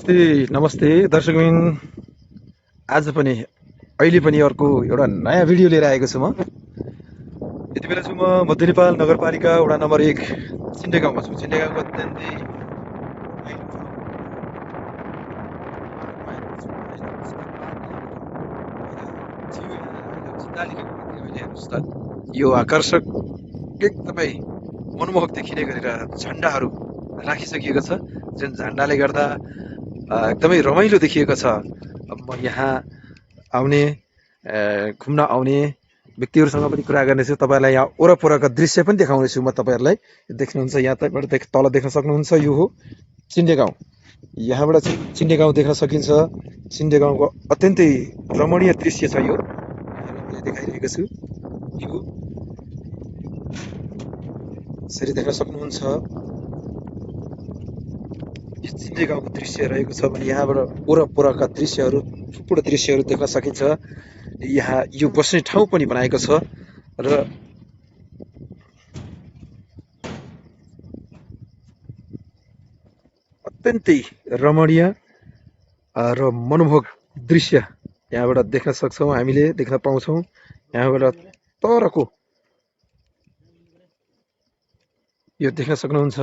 नमस्ते नमस्ते दर्शकबिन। आज पनि अहिले पनि अर्को एउटा नयाँ भिडियो लिएर आएको छु म। यति बेला छु म मध्य नेपाल नगरपालिका वडा नम्बर 1 चिन्डे गाउँमा छु। चिन्डे गाउँको अत्यन्तै यो आकर्षक एकदमै मनमोहक देखिने गरेर झन्डाहरू राखिसकिएको छ, जुन झन्डाले गर्दा एकदमै रमाइलो देखिएको छ। अब म यहाँ आउने घुम्न आउने व्यक्तिहरूसँग पनि कुरा गर्नेछु। तपाईँहरूलाई यहाँ वरपरका दृश्य पनि देखाउनेछु म तपाईँहरूलाई। देख्नुहुन्छ यहाँ तपाईँबाट तल देख्न सक्नुहुन्छ, यो हो चिन्डे गाउँ। यहाँबाट चिन्डे गाउँ देख्न सकिन्छ। चिन्डे गाउँको अत्यन्तै रमणीय दृश्य छ यो, यहाँलाई देखाइरहेको छु। यो यसरी देख्न सक्नुहुन्छ, यो चिन्डे गाउँको दृश्य रहेको छ भने यहाँबाट वरपरका दृश्यहरू, थुप्रो दृश्यहरू देख्न सकिन्छ। यहाँ यो बस्ने ठाउँ पनि बनाएको छ र अत्यन्तै रमणीय र मनमोहक दृश्य यहाँबाट देख्न सक्छौँ, हामीले देख्न पाउँछौँ। यहाँबाट तरको यो देख्न सक्नुहुन्छ,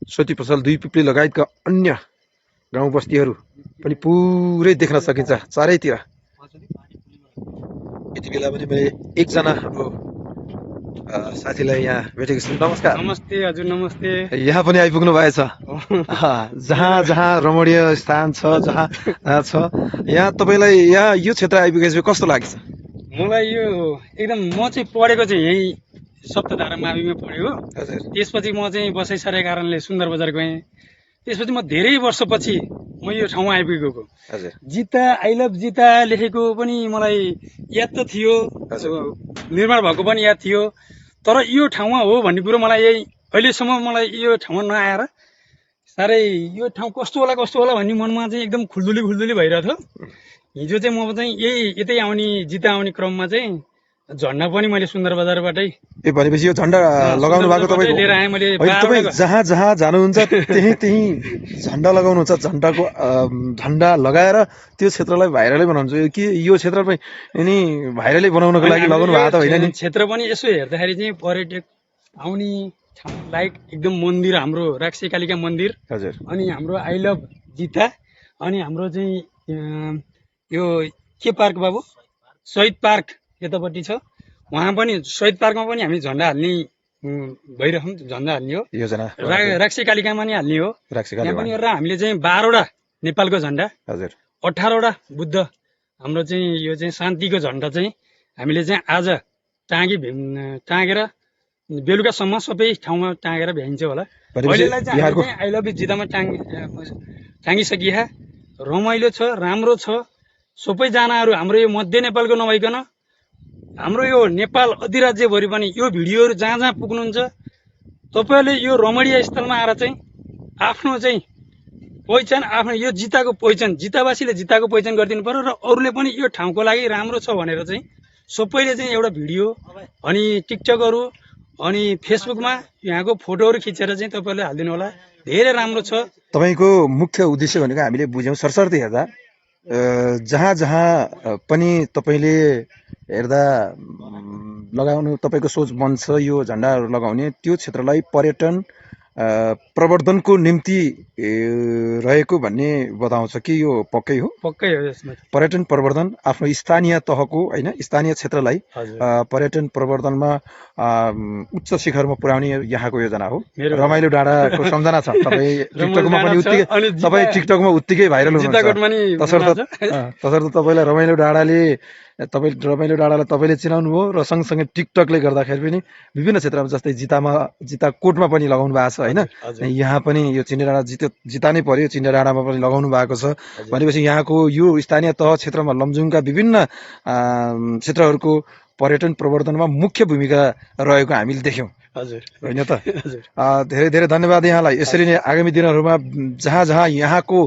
सोती पसल, दुई पिप्ली लगायतका अन्य गाउँ बस्तीहरू पनि पुरै देख्न सकिन्छ चारैतिर। यति बेला पनि मैले एकजना हाम्रो साथीलाई यहाँ भेटेको छु। नमस्कार। नमस्ते हजुर, नमस्ते। यहाँ पनि आइपुग्नु भएछ। जहाँ जहाँ रमणीय स्थान छ, जहाँ छ, यहाँ तपाईँलाई यहाँ यो क्षेत्र आइपुगेपछि कस्तो लाग्छ? मलाई यो एकदम, म चाहिँ पढेको चाहिँ यही सप्तधारा माविमा पढेको। हजुर। त्यसपछि म चाहिँ बसाइ सरेको कारणले सुन्दर बजार गएँ। त्यसपछि म धेरै वर्षपछि म यो ठाउँमा आइपुगेको। हजुर। जिता, आई लभ जिता लेखेको पनि मलाई याद त थियो, निर्माण भएको पनि याद थियो, तर यो ठाउँमा हो भन्ने कुरो मलाई यही अहिलेसम्म मलाई यो ठाउँमा नआएर साह्रै यो ठाउँ कस्तो होला भन्ने मनमा चाहिँ एकदम खुल्दुली भइरहेको थियो। हिजो चाहिँ म चाहिँ यतै आउने, जिता आउने क्रममा चाहिँ झन्डा पनि मैले सुन्दर बजारबाटै भनेपछि यो झन्डा लगाउनु भएको तपाईँको लिएर आएँ मैले। तपाईँ जहाँ जहाँ जानुहुन्छ त्यही झन्डा लगाउनुहुन्छ। झन्डाको झन्डा लगाएर त्यो क्षेत्रलाई भाइरलै बनाउनुहुन्छ कि यो क्षेत्रलाई नि भाइरलै बनाउनको लागि लगाउनु भएको त होइन नि? क्षेत्र पनि यसो हेर्दाखेरि चाहिँ पर्यटक आउने ठाउँ लायक एकदम मन्दिर, हाम्रो राक्सी कालिका मन्दिर। हजुर। अनि हाम्रो आई लभ जिता, अनि हाम्रो चाहिँ यो के पार्क बाबु, शहीद पार्क यतापट्टि छ, उहाँ पनि शहीद पार्कमा पनि हामी झन्डा हाल्ने भइरहौँ। झन्डा हाल्ने हो योजना, राक्सी कालिकामा नि हाल्ने हो। राक्सी यहाँ पनि गरेर हामीले चाहिँ 12वटा नेपालको झन्डा, हजुर, 18वटा बुद्ध, हाम्रो चाहिँ यो चाहिँ शान्तिको झन्डा चाहिँ हामीले चाहिँ आज टाँगेर बेलुकासम्म सबै ठाउँमा टाँगेर भ्याइन्छ होला। अहिलेलाई चाहिँ आई लभ जितामा टाँगिसकिया, रमाइलो छ, राम्रो छ। सबैजनाहरू हाम्रो यो मध्य नेपालको नभइकन हाम्रो यो नेपाल अधिराज्यभरि पनि यो भिडियोहरू जहाँ जहाँ पुग्नुहुन्छ, तपाईँहरूले यो रमणीय स्थलमा आएर चाहिँ आफ्नो चाहिँ पहिचान, आफ्नो यो जिताको पहिचान, जितावासीले जिताको पहिचान गरिदिनु पर्यो र अरूले पनि यो ठाउँको लागि राम्रो छ भनेर चाहिँ सबैले चाहिँ एउटा भिडियो अनि टिकटकहरू अनि फेसबुकमा यहाँको फोटोहरू खिचेर चाहिँ तपाईँहरूले हालिदिनु होला। धेरै राम्रो छ। तपाईँको मुख्य उद्देश्य भनेको हामीले बुझ्यौँ। सरसर्ती हेर्दा जहाँ जहाँ पनि तपाईँले हेर्दा लगाउनु, तपाईँको सोच बन्छ यो झन्डाहरू लगाउने, त्यो क्षेत्रलाई पर्यटन प्रवर्धनको निम्ति रहेको भन्ने बताउँछ कि यो पक्कै हो? पक्कै हो। यसमा पर्यटन प्रवर्धन आफ्नो स्थानीय तहको होइन, स्थानीय क्षेत्रलाई पर्यटन प्रवर्धनमा उच्च शिखरमा पुर्याउने यहाँको योजना हो। रमाइलो डाँडाको सम्झना छ। तपाईँ टिकटकमा पनि उत्तिकै भाइरल हुनुहुन्छ। तसर्थ तपाईँलाई रमाइलो डाँडालाई तपाईँले चिनाउनु भयो र सँगसँगै टिकटकले गर्दाखेरि पनि विभिन्न क्षेत्रमा, जस्तै जिताकोटमा पनि लगाउनु भएको छ होइन। यहाँ पनि यो चिन्डे डाँडा जिता नै पर्यो, चिन्डे डाँडामा पनि लगाउनु भएको छ भनेपछि यहाँको यो स्थानीय तह क्षेत्रमा लमजुङका विभिन्न क्षेत्रहरूको पर्यटन प्रवर्धनमा मुख्य भूमिका रहेको हामीले देख्यौँ। हजुर, होइन त? धेरै धेरै धन्यवाद यहाँलाई। यसरी नै आगामी दिनहरूमा जहाँ जहाँ यहाँको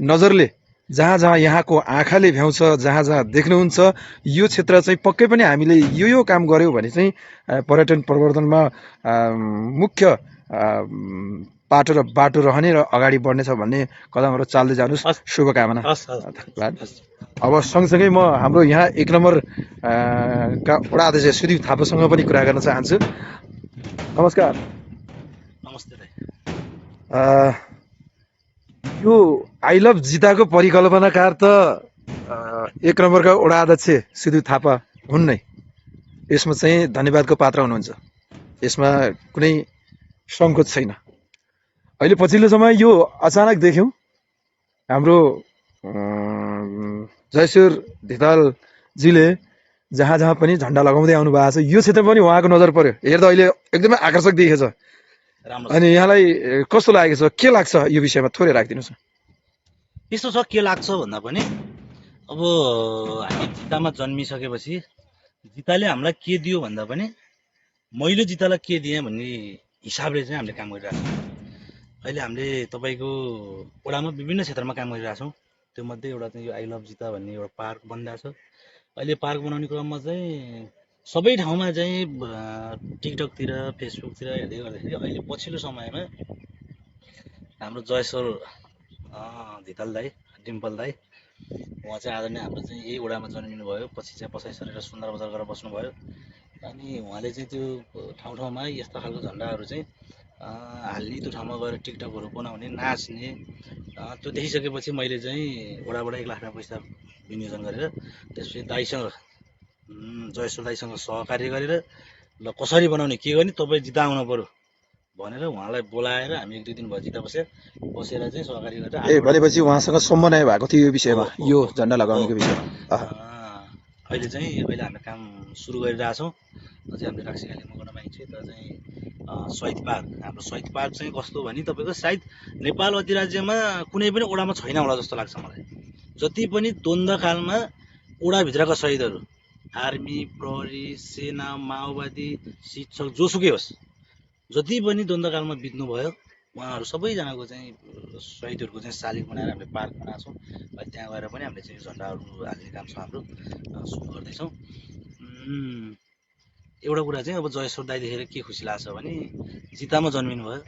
नजरले, जहाँ जहाँ यहाँको आँखाले भ्याउँछ, जहाँ जहाँ देख्नुहुन्छ यो क्षेत्र चाहिँ पक्कै पनि हामीले यो काम गऱ्यौँ भने चाहिँ पर्यटन प्रवर्धनमा मुख्य पाटो र बाटो रहने र अगाडि बढ्नेछ भन्ने कदमहरू चाल्दै जानुहोस्। हस् शुभकामना। हस् हस् धन्यवाद। हस्। अब सँगसँगै म हाम्रो यहाँ 1 नम्बर का वडा अध्यक्ष सुदीप थापासँग पनि कुरा गर्न चाहन्छु। नमस्कार। नमस्ते दाइ। यो आई लभ जिताको परिकल्पनाकार त 1 नम्बरका वडा अध्यक्ष सुदीप थापा हुन् नै। यसमा चाहिँ धन्यवादको पात्र हुनुहुन्छ। यसमा कुनै सङ्कोच छैन। अहिले पछिल्लो समय यो अचानक देख्यौँ हाम्रो जयश्वर धितालजीले जहाँ जहाँ पनि झन्डा लगाउँदै आउनु भएको छ। यो क्षेत्र पनि उहाँको नजर पर्यो। हेर्दा अहिले एकदमै आकर्षक देखिएछ। अनि यहाँलाई कस्तो लागेको छ, के लाग्छ यो विषयमा थोरै राखिदिनुहोस्। यस्तो छ, के लाग्छ भन्दा पनि अब हामी जितामा जन्मिसकेपछि जिताले हामीलाई के दियो भन्दा पनि मैले जितालाई के दिएँ भन्ने हिसाबले चाहिँ हामीले काम गरिरहेको छौँ। अहिले हामीले तपाईँको वडामा विभिन्न क्षेत्रमा काम गरिरहेको छौँ। त्यो मध्ये एउटा चाहिँ यो आई लभ जिता भन्ने एउटा पार्क बनिरहेको छ। अहिले पार्क बनाउने क्रममा चाहिँ सबै ठाउँमा चाहिँ टिकटकतिर फेसबुकतिर हेर्दै गर्दाखेरि अहिले पछिल्लो समयमा हाम्रो जयश्वर धिताल दाई, डिम्पल दाई, उहाँ चाहिँ आदरणीय हाम्रो चाहिँ यही वडामा जन्मिनु भयो। पछि चाहिँ पछाडि सरेर सुन्दर बजार गएर बस्नुभयो। अनि उहाँले चाहिँ त्यो ठाउँ ठाउँमा यस्ता खालको झन्डाहरू चाहिँ हाल्ने, त्यो ठाउँमा गएर टिकटकहरू बनाउने, नाच्ने, त्यो देखिसकेपछि मैले चाहिँ वडाबाट 1 लाख पैसा विनियोजन गरेर त्यसपछि दाईसँग जयश्वर दाईसँग सहकार्य गरेर ल कसरी बनाउने, के गर्ने, तपाईँ जिता आउनु पर्यो भनेर उहाँलाई बोलाएर हामी 1-2 दिन भयो जिता बसेर चाहिँ सहकार्य गरेर भनेपछि उहाँसँग समन्वय भएको थियो यो विषयमा, यो झन्डा लगाउनेको विषयमा। अहिले हामीले काम सुरु गरिरहेछौँ। अझै हामीले राक्सीखाली मगनमा मान्छे त चाहिँ शहीद पार्क, हाम्रो शहीद पार्क चाहिँ कस्तो भने तपाईँको सायद नेपाल अधिराज्यमा कुनै पनि वडामा छैन होला जस्तो लाग्छ मलाई। जति पनि द्वन्द्वकालमा वडाभित्रका शहीदहरू, आर्मी, प्रहरी, सेना, माओवादी, शिक्षक, जोसुकै होस्, जति पनि द्वन्द्वकालमा बित्नुभयो उहाँहरू सबैजनाको चाहिँ शहीदहरूको चाहिँ शालिग बनाएर हामीले पार्क बनाएको छौँ। अहिले त्यहाँ गएर पनि हामीले चाहिँ झन्डाहरू हाल्ने काम छ हाम्रो, सुरु गर्दैछौँ। एउटा कुरा चाहिँ अब जयश्वर दाई देखेर के खुसी लाग्छ भने जितामा जन्मिनु भयो,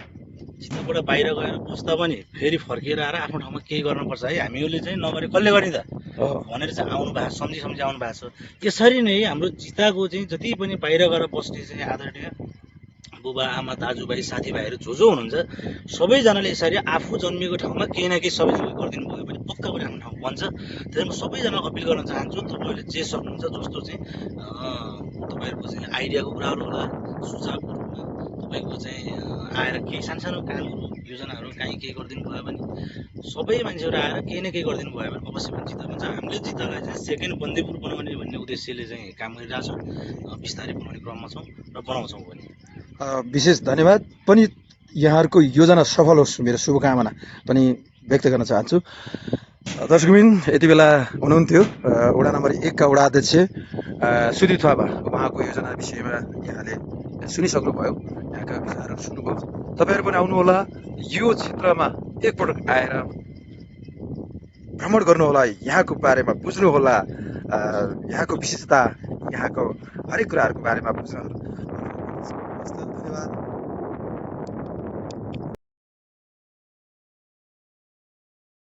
जिताबाट बाहिर गएर बस्दा पनि फेरि फर्किएर आएर आफ्नो ठाउँमा केही गर्नुपर्छ है, हामीहरूले चाहिँ नगरे कसले गर्ने त भनेर चाहिँ आउनु भएको, सम्झी आउनु भएको छ। यसरी नै हाम्रो जिताको चाहिँ जति पनि बाहिर गएर बस्ने चाहिँ आदरणीय बुबा आमा दाजुभाइ साथीभाइहरू जो हुनुहुन्छ सबैजनाले यसरी आफू जन्मिएको ठाउँमा केही न केही सबै गरिदिनु भयो भने पक्का पनि आफ्नो ठाउँ बन्छ। त्यसरी म सबैजनालाई अपिल गर्न चाहन्छु, तपाईँहरूले जे सक्नुहुन्छ, जस्तो चाहिँ तपाईँहरूको चाहिँ आइडियाको कुराहरू होला, सुझावको रूपमा तपाईँको चाहिँ आएर केही सानसानो कामहरू, योजनाहरू काहीँ केही गरिदिनु भयो भने, सबै मान्छेहरू आएर केही न केही गरिदिनु भयो भने अवश्य पनि जिता हुन्छ। हामीले जितालाई चाहिँ सेकेन्ड बन्दीपुर बनाउने भन्ने उद्देश्यले चाहिँ काम गरिरहेछौँ। बिस्तारै बनाउने क्रममा छौँ र बनाउँछौँ पनि। विशेष धन्यवाद पनि। यहाँहरूको योजना सफल होस् मेरो शुभकामना पनि व्यक्त गर्न चाहन्छु। दर्शकबिन यति बेला हुनुहुन्थ्यो वडा नम्बर 1 का वडा अध्यक्ष सुदीप थापा। उहाँको योजना विषयमा यहाँले सुनिसक्नुभयो, यहाँका विचारहरू सुन्नुभयो। तपाईँहरू पनि आउनुहोला, यो क्षेत्रमा एकपटक आएर भ्रमण गर्नुहोला, यहाँको बारेमा बुझ्नुहोला, यहाँको विशेषता, यहाँको हरेक कुराहरूको बारेमा बुझ्नुहोला।